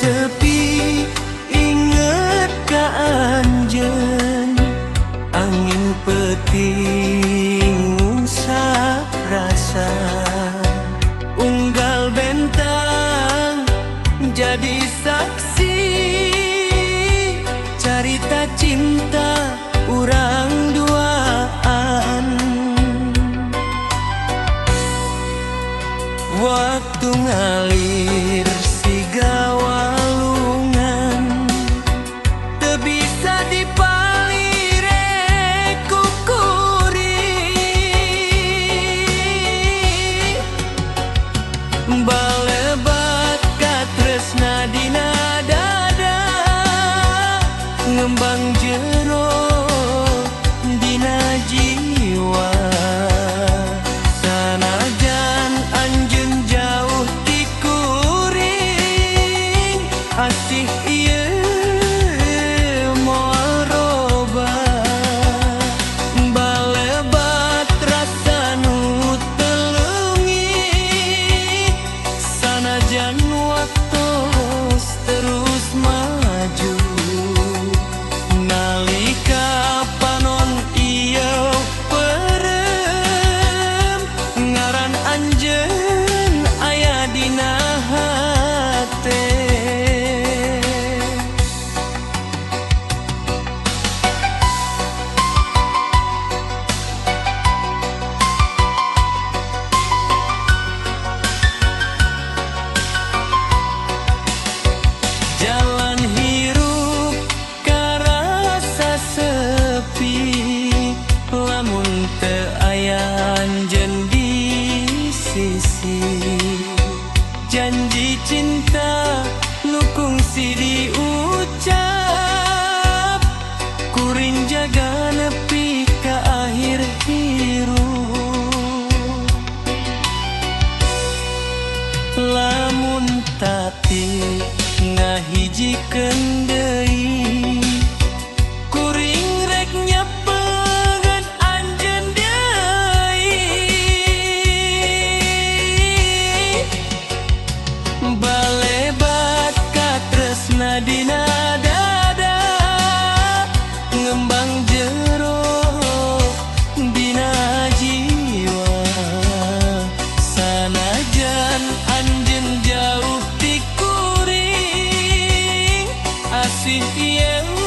Sepi inget ka anjeun, angin peuting ngusap rasa. Unggal bentang jadi saksi carita cinta urang duaan. Waktu ngalir siga walungan, teu bisa dipalire ku kuring. Balebat katresna dina dada, ngembang jero dina jiwa. Sanajan anjeun jauh ti kuring, asih ieu moal robah. Balebat rasa nu teu leungit, sanajan waktos terus maju. Nalika panon ieu peureum, ngaran anjeun aya dina hate. Jalan hirup karasa sepi, lamun teu aya anjeun di sisi. Janji cinta nu kungsi diucap, kuring jaga nepi ka akhir hirup. Lamun tati ngahijikeun deui, kuring rek nyepegan anjeun deui. Balebat katresna dina dada, ngembang jero dina jiwa. Sanajan anjeun jauh ti kuring, asih ieu